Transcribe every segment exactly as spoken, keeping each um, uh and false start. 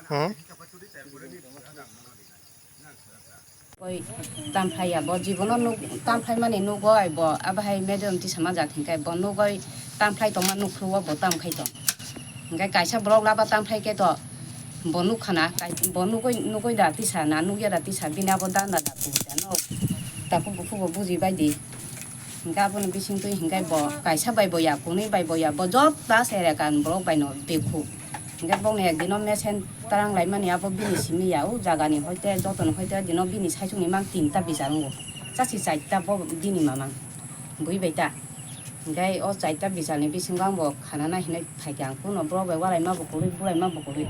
Hmm? Oi, tamphai ya bo jibono nuk, tamphai mani nugo ai bo, abo hai medium tisa ma jat hingkai bo nugoi tamphai tongma nukphuru o bo tamphai tong. Hingkai kaisa borok laba tamphai khe to bo nukha na, kai-, bo nugoi, nugoi da tisa na nukya da tisa bini abo danda da kuya no. Takhuk bukhuk bo buji bai di. Hingke aboni bisingtwi hingke bo kaisa bai bo ya, kunui bai bo ya, bo joto se erekan borok bai no bekhu. Hingke bokni ekdino mesen tarang laimani abo bini simi ya, o jagani hoite jotoni hoite dino bini saichungni mang tinta bichar wngo. Chasi chaita bo bini mamang, bui bai ta. Hingke o chaita bicharni bisingo ang bo khanana hinui phaikha ang, kuno borok bai walaima bo kwrwi, bulaima bo kwrwi.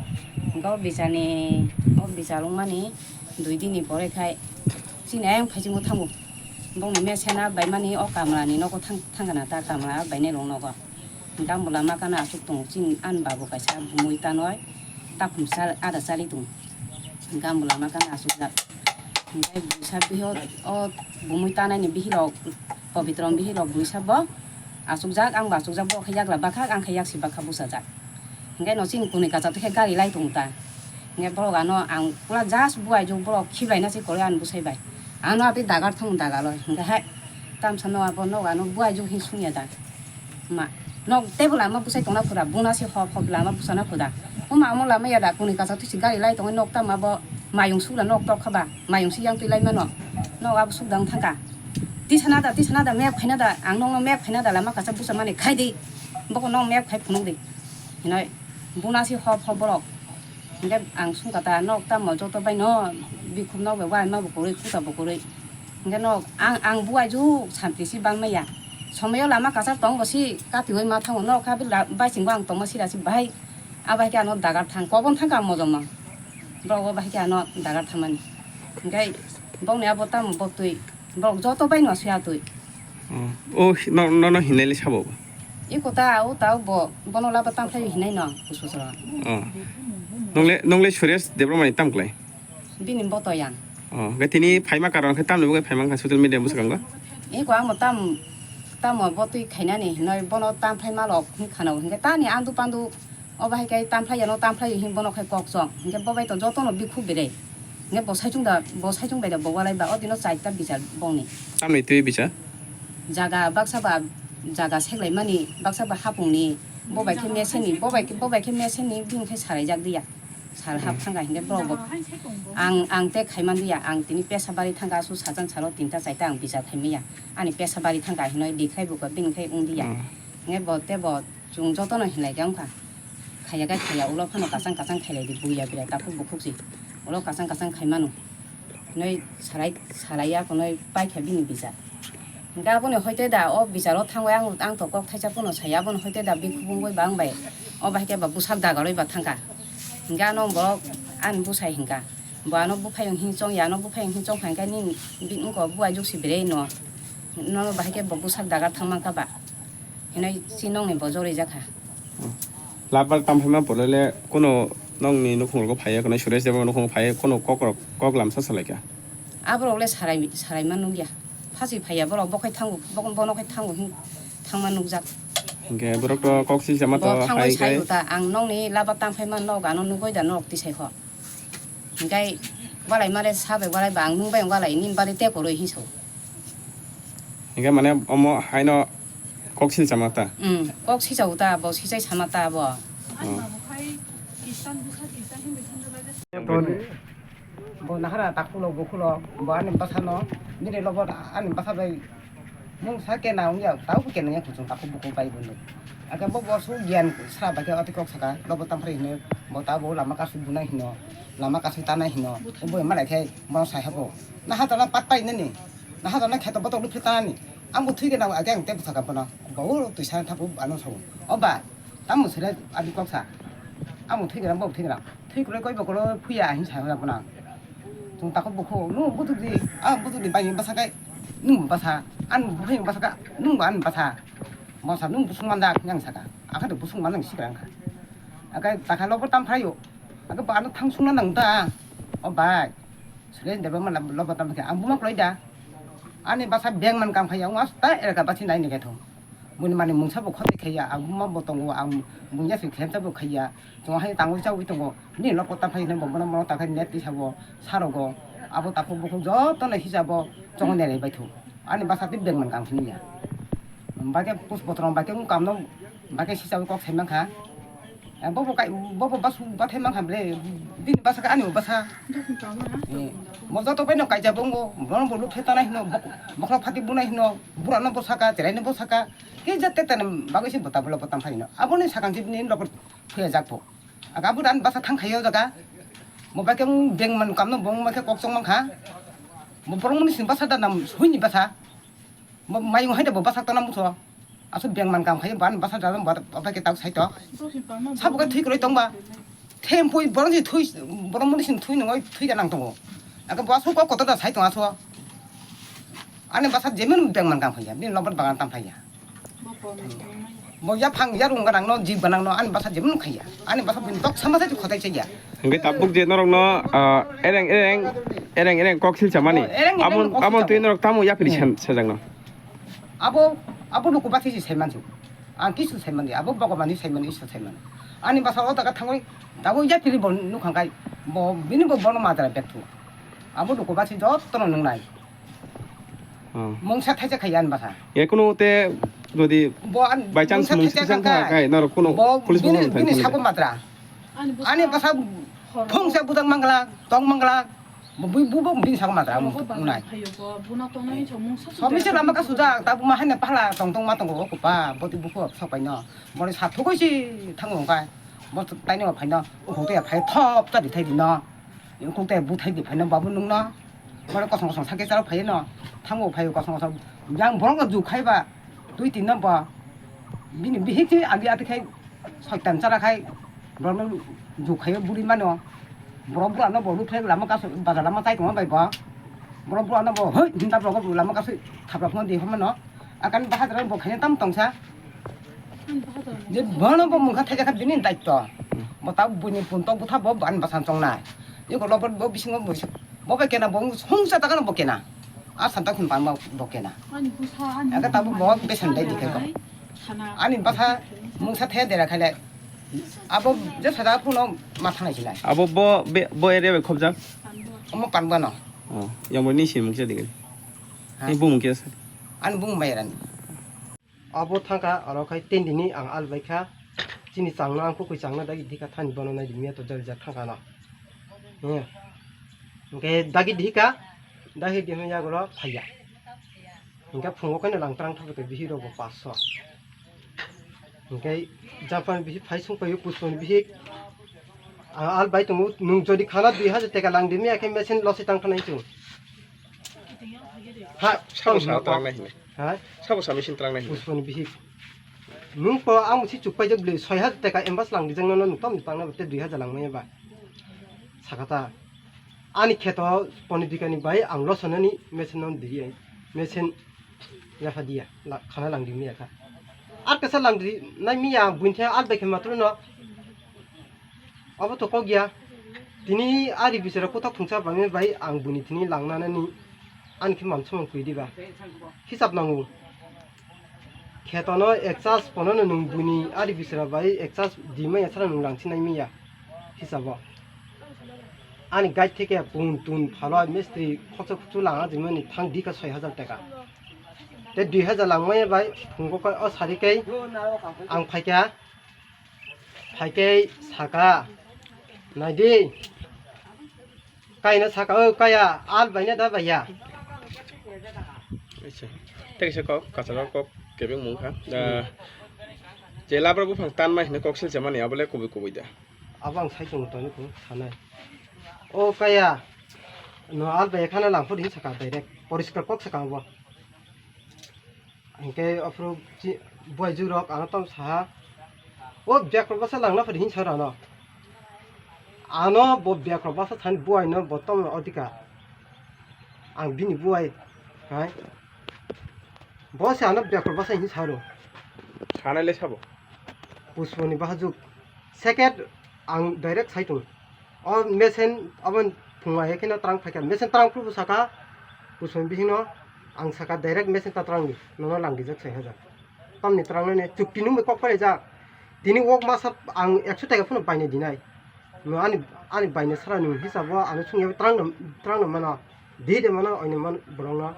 Hingke o bicharni, o bichar wngmani dui dini pore khai chini ayang phaichingbo thango. Bongni mesen a baimani o kamla ni nogo thang, thangkha na ta kamla bainai rok nogo. Hingke ang bo lama gana aswk tongo, chini ani babu kaisa bumui tanoi takhum sa ada chali tongo. Hingke ang bo lama gana aswk jak. Hingke buisa bihi o, o bumui tanai ni bihi rok, pobitro ni bihi rok buisa bo aswk jak, ang bo aswk jak, bo khe yagra bakha, ang khe yaksi bakha busa jak. Hingke no chini kunui kacha twi khe gari lai tongo ta. Hingke borok ano ang pura just buai juk borok khiblai na se kore ani bwsai bai. Ano atwi dagar thong daga loi. Hingke hai tamsa no abo nog ano buai juk hin sung ya da. Ma nog tebo lama bwsai tong na pura buna se hop hop lama bwsa na pura. O ma amo lama ya da kunui kacha twi se gari lai tongo nog tamo abo mayung suk da nog tok kha ba mayung si yang twi lai mano. Nog abo suk da wng thang ka. Tisa na da tisa na da map khai na da ang nog no map khai na da lama kacha bwsa mani khai di. Boko nog map khai phunuk di. Hinoi buna si hop hop borok. Hingke ang sungkha ta nok tamo joto bai no bikhum nok bai waima bo kwrwi kuta bo kwrwi. Hingke nok ang, ang buai ju santi si bang maya. Somoyo lama kachar tong bo si katiwi ma thango nok kha bai singbo ang tongma sira si bahai. Abai khe ano dagar thang kobon thang ka mojom mang. Borok bo bahai khe ano dagar thangmani. Hingke bokni abo tamo bo twi. Borok joto bai no suya twi. Oh, oh, no, no, no, hinai le sabo. Iko ta, o ta, bo, bono laba tang khlai hinai no, kusu soro. Oh. Nongle, nongle Suresh Debbarma ni tam klai? Bini boto yang. Oh, ga tini phaima karon khe tamni bugai phaima kha social media bwskango? Iko amo tam, tamo bo twi khainani hinoi bono tam phaima lok hin khana hingke tani andu pandu. O bahai khe tamphai yano tamphai hin bono khe kok chong. Hingke bo bai to jotono bikhuk bere. Hingke bo saichung da, bo saichung bai da bo walai ba o dino chaita bichar bongni. Tamni twi bichar? Jaga baksa ba jaga seklai mani, baksa ba hapungni, bo bai khe meseni, bo bai khe, bo bai khe meseni bini khe sarai jak diya. Sal hap thangka hingke borok bo ang, ang te khaiman diya, ang tini pesa bari thangka asu sajang salo tinta chaita ang bichar khaimaya. Ani pesa bari thangka hinoi dikhai buka bini khe wng diya. Hmm. Hingke bo te bo Chwng jotono hinlai khe wngkha. Khaiya khe khaiya, ulo phano kachang kachang khailai di, buya bira takhuk bukhuk si. Ulo kachang kachang khai mano. Hinoi salai, salai ya, hinoi paikha bini bichar. Hingke aboni hoite da, o bicharo thangwi ang, ang to kok thaisa phano saya, aboni hoite da bikhuk wngwi ba wng bai. O bahai khe ba bwsak dagarwi ba thangkha. Hingke ano borok ani bwsai hingka. Bo ano buphayung hing chong ya, ano buphayung hing chong kha hingke nini bi-, wngko buai juk si bere no. Nono bahai khe bo bwsak dagar thang mankha ba. Hinoi si nongni bo joroi jakha. Labar tam phaima bolele kono nongni nukhung rogo phaiya, kono Suresh Debbarma nukhung phaiya, kono kok rok, kok lamsa salaikha. Aborok le sarai, sarai ma nukya. Phasi phaiya borok, bo khai thango, bo, bono khai thango hin thangma nukjak. Hingke borok to kok silsa ma to. Bo thangwi hai sai kai. Uta, ang nongni labar tam phaima nog ano nugoi da nog tisai ho. Hingke walai mare sabai walai ba ang nung bai walai nini bari te koroi hin sao. Hingke mane omo haino kok silsa ma ta? Hmm, kok sijao ta, bo sijai sama ta bo. Oh. Bo nahara takhulok bukhulok, bo ani bwsano, bini lobo ani bwsa bai mungsa kena wngya, tabo kena wngya kuchung takhuk bukhuk bai bo. Ake bo, bo su giyan sra bai khe oti kok saka, lobo tamphari hino, bo tabo lama kasu bunai hino, lama kasu tanai hino, bo malai khe bo sai habo. Naha tana pat pai nani, naha tana kheto botok luphi tanani. Ang bo thwi gana ake ang tebo saka bono. Bo twi sa thapu ano sao. O ba, tamo sere abi kok sa. Amo thwi gana, bo thwi gana. Thwi kulai koi bo kulo phuya hin sa bono. Chwng takhuk bukhuk, nung buthuk di, ah, buthuk di, bai basa kai, nung basa, an buphai basa ka, nung ba an basa. Basa nung busung mandak yang saka, akha de busung mandak sikra angkha. Akai takha lobo tam phayo, akai ba ano thang sungna nang ta, o bai. Sule deba mana lobo tam khe, ang buma kloi da. Ani basa beng man kam phaya, ang asta erga basi nai ni gathong. Buini mani mungsa bo khotai khaiya, ang buma bo tongo, ang bunya se khlem cha bo khaiya. Chwng hai tangwi chawi tongo. Ni loko ta phai bo bono bono ta khai net tisa bo sarogo. Abo takhuk bukhuk joto no hisa bo chongo nelai bai thu. Ani basa tei bengman kang phini ya. Bake pus botrom bake wng kamno bake sichawi kok sai mankha. Eh, bobo kai, bobo basu bathai mankha ble, bini basa khe ani bo basa. Eh, mo joto bai no kaijak bo wngo, bono bo luphe tanai hino, bok-, bokhorok phati bunai hino, burano bo saka, cheraino bo saka, khe jate tani bagwi se bota bolo bota phai hino. Aboni sakang se bini lobot phuya jak bo. Aga bo dan basa thang khayo jaga. Mo bai khe bengman kamno bo bai khe kok chong mankha. Mo borok mani sini basa da nam suini basa. Mo mayung hai da bo basa tana muso. Asuk bengman kam khai ban basa da ba ba ke tak sai to. Sabo ke thik roi tong ba. Them pui borok ni thui borok mani sin thui nungoi thui da nang tongo. Aka bo asuk ko kotor da sai tong aso. Ani basa jemen bengman kam khai ya. Bini lobat bagan tam khai ya. Bo ya phang ya rung ganang no jib ganang no ani basa jemen khai ya. Ani basa bini tok sama sai khotai chai ya. Hingke tabuk je norok no, ah, ereng ereng ereng ereng kok silcha mani. Oh, ereng ereng Amo kok amo silcha twi mani. Norok tamo yapiri Hmm. Sen sejak no. Abo, abo luku basi si saiman su. Ang kisu saiman di, abo Bhagwan ni saiman, Iswar saiman. Ani basa o daga thangwi, dabo ya pili bo nukhang kai, bo bini bo bono majra bethu. Abo luku basi jotto no nungnai. Oh. Mungsa thaisa khai ani basa. Ye kuno te jodi Bo an by chance mungsa mungsa thaisa thaisa khai, khai, noro kuno bo police bini, mo bini thang sabo thang. Majra. Ani basa phung se budang mangla, tong mangla. Bo bui bu bo bini saka matra ang unai. Sobi se lama ka suda ta bu ma hane pala tong tong ma tongo kupa boti buku sok paino. Boni sa thugoi si thango kai. Bo taino phaino. Ukung te phai thop ta di thai di no. Ukung te bu thai di phaino babu nung no. Boni kosong kosong sake charo phai no. Thango phai kosong kosong. Yang borong ju khai ba. Tui tin no ba. Bini bihik si agi ati khai. Soitan chara khai, borokno jukhaio buri mano. Borok burano bo ruphe lama kasu, bazar lama chai tongma bai bo. Borok burano bo, hoi, hinta borok lama kasu, thapra phano di hamano. Akan bahadra bo khaina tam tongsa. Je bono bo mungkha thajakha bini daitto. Bo ta buini punto butha bo ban basan chongnai. Iko lobo bo bisingo bo, bo bai kena bo songsa takano bo kena. A santa khun ban bo kena. Ani busa, ani Aka tabu busa, bo ani besan busa dai dikhai ko. Khana. Ani basa mungsa the dera khaile. Abo je sada phuno ma thanai silai. Abo bo be, bo area be khobjak? Omo panbano. Oh, yang bo ni sin mungsa digil. Ha? Ni bumung kesa. Ani bumung bayarani. Abo thangkha, oro khai tendini ang albaikha. Chini changno ang kukui changno dagi dikha thani bono nai di miya to jal jak thangkha no. Hmm. Hingke dagi dihika, dagi dihima yagolo phaiya. Hingke phungo khaino langtrang thapete bihirok bo paso. Hingke Japan bihik phai sung paio Pusponi bihik. Ang albai tongo, nung jodi khana dui hajar teka lang di miya khe mesen losi tang thana hichung. Ha, sabo sa tang trang nai hini. Ha? Sabo sa machine trang nai hini. Pusponi bihik. Nung po ang si chuk paijak bli soi hajar teka advance lang dijak no nung tom tang na te dui hajar lang maya ba. Sakata. Ani kheto poni dikani bai ang losanani mesen non diri ai. Mesen yafa dia. La, khana lang di miya kha. Ar kasa lang di nai miya buin the al bai khe matru no. Abo to kok ya. Tini ari bisera kothok thungsa bangni bai ang buni tini langnanani ani khe mansamung kwi diba. Hisab nango. Khetono ek chas ponono nung buni ari bisera bai ek chas di maya sara nung langsinai miya. Hisabo. Ani gait theke pun tun phalo mistri khoksa khuchu langa jimani thang dika soi hajar teka. Te dui hajar langmaya bai phungo kai o sari kai ang phaikha. Phaikhe saka, naidi, kaina saka, o kaya, al baina da baiya. Acha. Tei kisa kok, kachar kok, kebeng mung kha. Da, je labra buphang tan mai hino kok silse mani, abole kubui kubui da. Abo ang sai tongo toni ko sanai. O kaya, no al baiya khana langphuru hin saka direct, poriskar kok saka abo. Hingke aphuru chi-, buai jurok ano tamo saha, "O biyakrok basa langna phadi," hin sa rano. Ano bo biyakrok basa thani buaino bo tamo odika. Ang bini buai, hai. Bo se ano biyakrok basa hin sa ro. Sanai le sabo? Pusponi bahajuk. Second, ang direct sai tongo. O mesen, abo phunga hai kheno twrang phaikha. Mesen twrang phuru saka, Pusponi bihikno ang saka direct mesen ta twrangni, nono langdijak sai hajar. Tamni twrang nani chukti nung bai kok palai jak. Tini wok masa ang ekso taka phano bainai dinai. No ani, ani bainai sara nung hisabo ano sung yawi twrang no, twrang no mano. Di de mano, oini man borok no.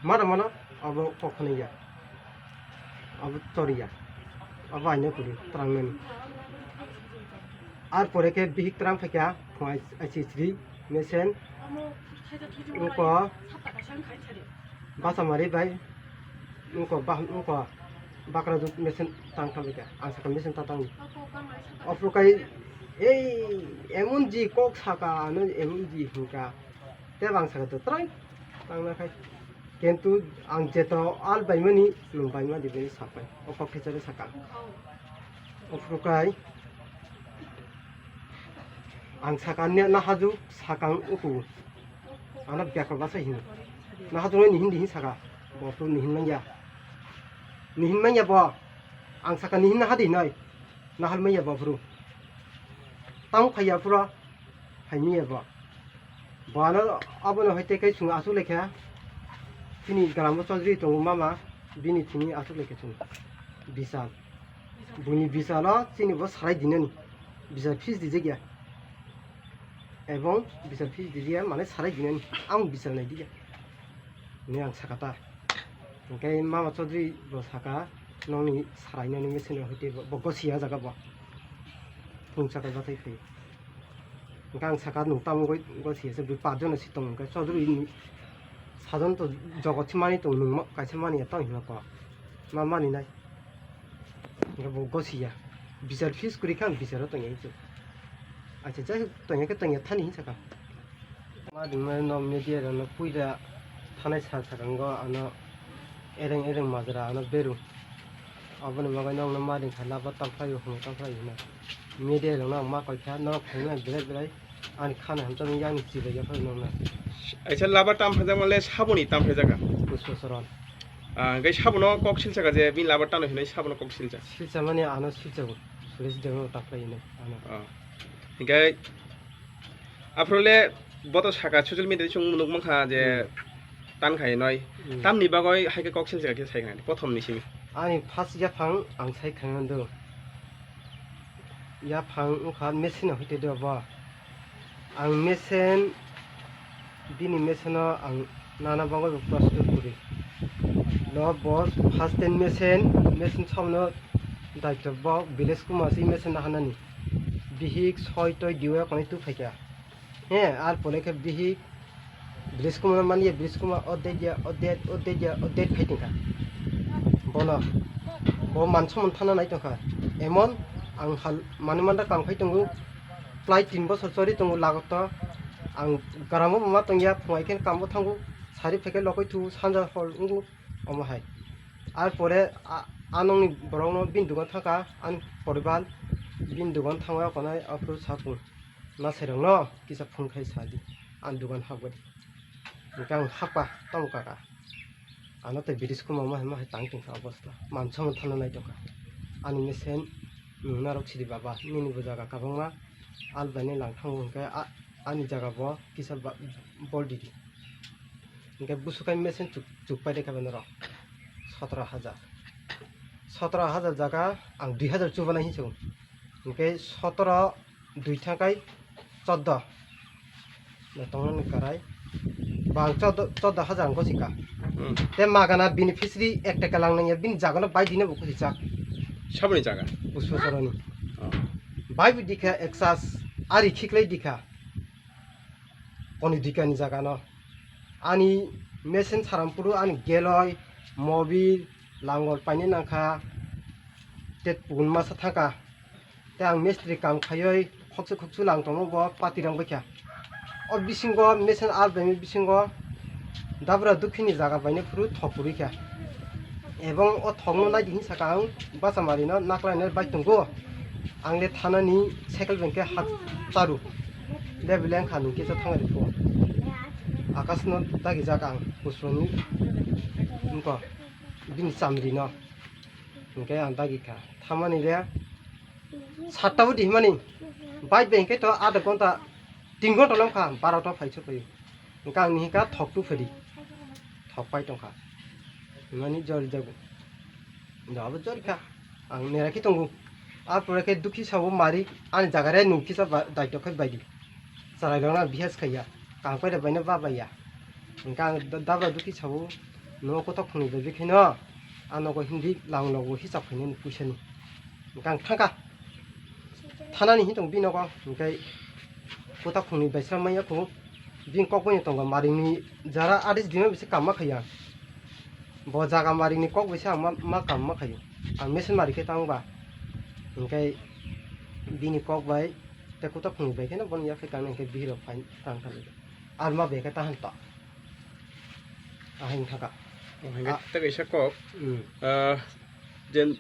Mano mano, abo kok khani ya. Abo tori ya. Abo aina kuri twrang nani. Ar pore khe bihik twrang phaikha, phung ai, ai sisri, mesen, uko, basa mari bai, uko, bah, uko, bakra duk mesen tang tang kha, ang saka mesen tang tang. Ophukai, ei, emon ji kok saka, ano emon ji hinka, te bang saka to trai, tang na khai. Kintu ang jeto al baimani, nung baima di bini sapai, o kok khe chari saka. Ophukai, ang saka ne na haju sakang uku. Ano beko basa hin. Na haju ni hindi hin saka. Bo tu ni hin manya. Ni hin manya bo. Ang saka ni hin na hadi noi. Na hal manya bo bro. Tang khaya pura. Hai manya bo. Bo ano abo no hai te kai sung asu lekha. Chini gram bo chodri tongo mama. Bini chini asu lekha sung. Bisal. Buini bisalo chini bo sarai dinani. Bisal fees dijak ya. Ebong bisal fees dijak ya, mane sarai dinani. Ang bisal nai diya. Ni ang sakata. Hingke Mama Chaudhary bo saka, nongni sarai nani mesen hoite bo, bo gosi ya jaga bo. Phung saka batai phi. Hingke ang saka nung tamo goi gosi ya se bui pajon si tong hingke Chaudhary ni sajon to jogot si mani tong nung ma kaisa mani ya tong hingke ko. Ma mani nai. Hingke bo gosi ya. Bisal fees kuri kha ang bisalo tong ya. Acha jai tong ya khe tong ya thani hin saka. Ma dingma no media rok no puila thanai sal sakango ano ereng ereng majra ano beru. Aboni bagwi nokno ma ringkha laba tamkhlaio hwnwi tamkhlaio hwnwi. Media rokno ang ma koikha norok phunuknai belai belai ani khana hamjakmani yakni chibaiya phai nokna. Aisa laba tamphaijakma le saboni tamphaijakha? Pushpa Saran. Ah, hingke sabono kok silsakha je bini laba tano hinwi sabono kok silsa. Silsa mani ano silsa bo. Police demo tamkhlai hinwi ano. Ah. Hingke Aphuru le bo to saka social media chwng nuk mankha je Hmm. tan khai noi. Hmm. Tamni bagwi hai khe kok silsakha khe sai khnai, prothom ni simi. Ani first yaphang ang sai khnai do. Yaphang wngkha mesen no hite do bo. Ang mesen bini mesen no ang nana bagwi bo prostut kuri. No bo first time mesen, mesen somno daityo bo village kuma si mesen na hanani. Bihik soi toi diwa koni tu phaikha. He, ar pore khe bihik bridge kuma mani ye, bridge kuma o date ya, o date, o date ya, o date khai tongkha. Bono, bo mansa mon thana nai tongkha. Emon ang hal mani mandar kam khai tongo. Plai tin bosor chori tongo lagoto. Ang garamo bo ma tongya, phungai khe kambo thango. Sari pheke lokoi thu sanja hor ungu omo hai. Ar pore a, anongni borokno bini dogan thangkha, ani poribar bini dogan thangwi okonai aphuru sakung. Nasairokno kisa phone khai sa di, ang dogan hapgadi. Hingke ang hapkha, tamo kaka. Ano tei bridge kuma ma hai ma hai tang tongkha obosta. Mansa mon thana nai tongkha. Ani mesen nung narok sidi baba, nini bo jaga kabangma. Al bainai lang thango hingke a, ani jaga bo kisa ba, bol didi. Hingke busukai mesen chuk, chuk pai de kha norok. Sotro hajar. Sotro hajar jaga ang dui hajar chubanai hinwi sago. Hingke sotro dui thangkai choddo. Na tongnani karai. Bang choddo, choddo hajar ang gosika. Hmm. Te magana beneficiary ek taka lang nangya, bini jagano bai dina bo kusi chak. Saboni jaga? Busu soroni. Oh. Bai bi dikha excess, ari khiklai dikha. Koni dikani jagano. Ani mesen sarampuru ani geloi, mobil, langol paine nangkha. Te pun masa thangkha. Te ang mistri kam khaioi khoksu khoksu lang tongo bo pati rang baikha. O bisingo mesen al baini bisingo dabra dukhini jaga baini phuru thok kwrwi kha. Ebong o thokno naidi hin saka ang bacha marino naklaina bai tongo. Ang le thanani cycle bai khe hak charu. Lebi leng kha nung kisa thangari pho. Akasno dagi jak ang kusuni. Nko bini chamrino. Hingke ang dagi kha. Thamani le satta bo di himani. Bike bai hingke to adha ghonta, tin ghonta lom kha, barota phai se phai. Hingke ang ni hingka thok tu phedi. Thok pai tong kha. Mani jori jago. Jabo jori kha. Ang nera khe tongo. Ar pore khe dukhi sabo mari ani jagare nung kisa ba-, daito khai baidi. Charai rok na bihas khaiya. Kang paida baino ba baiya. Hingke ang da-, dabra dukhi sabo no kotok phunui bai bikhaino. Ano ko hindi lang logo hisab khainani puisa ni. Hingke ang thangka. Thanani hin tong bini nogo, hingke kuta khungni baisra manya kho, bini kok bai tongo, maringni jara adis dima bisi kamma khaiya. Bo jaga maringni kok bai se ang ma, ma kamma khaio. Ang mesen mari khe tang ba, hingke bini kok bai tei kuta khungni bai kheno boni yakhai tang hingke bihirok phai tang thang. Ar ma bai khe tahan ta. Ahing thaka. Hingke Ah. Tei kaisa kok, Hmm. Ah, jen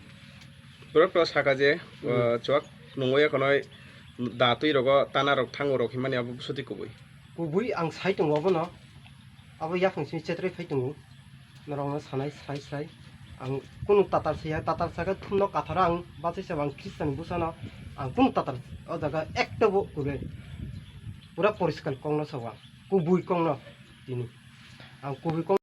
Borok to saka je, Hmm. Uh, chuak nungwi ekhonoi da twi rogo tana rok thango rok himani abo bwswtwi kubui. Kubui ang sai tongo abono. Abo yaphang simi chetrwi phai tongo. Norokno sanai srai srai. Ang kunu tatal saya, tatal saka thumno kathara ang bachai sabo ang Khristan bwsano. Ang kunu tatal o jaga ekta bo kubui. Pura poriskar kokno sabo ang. Kubui kokno tini. Ang kubui kok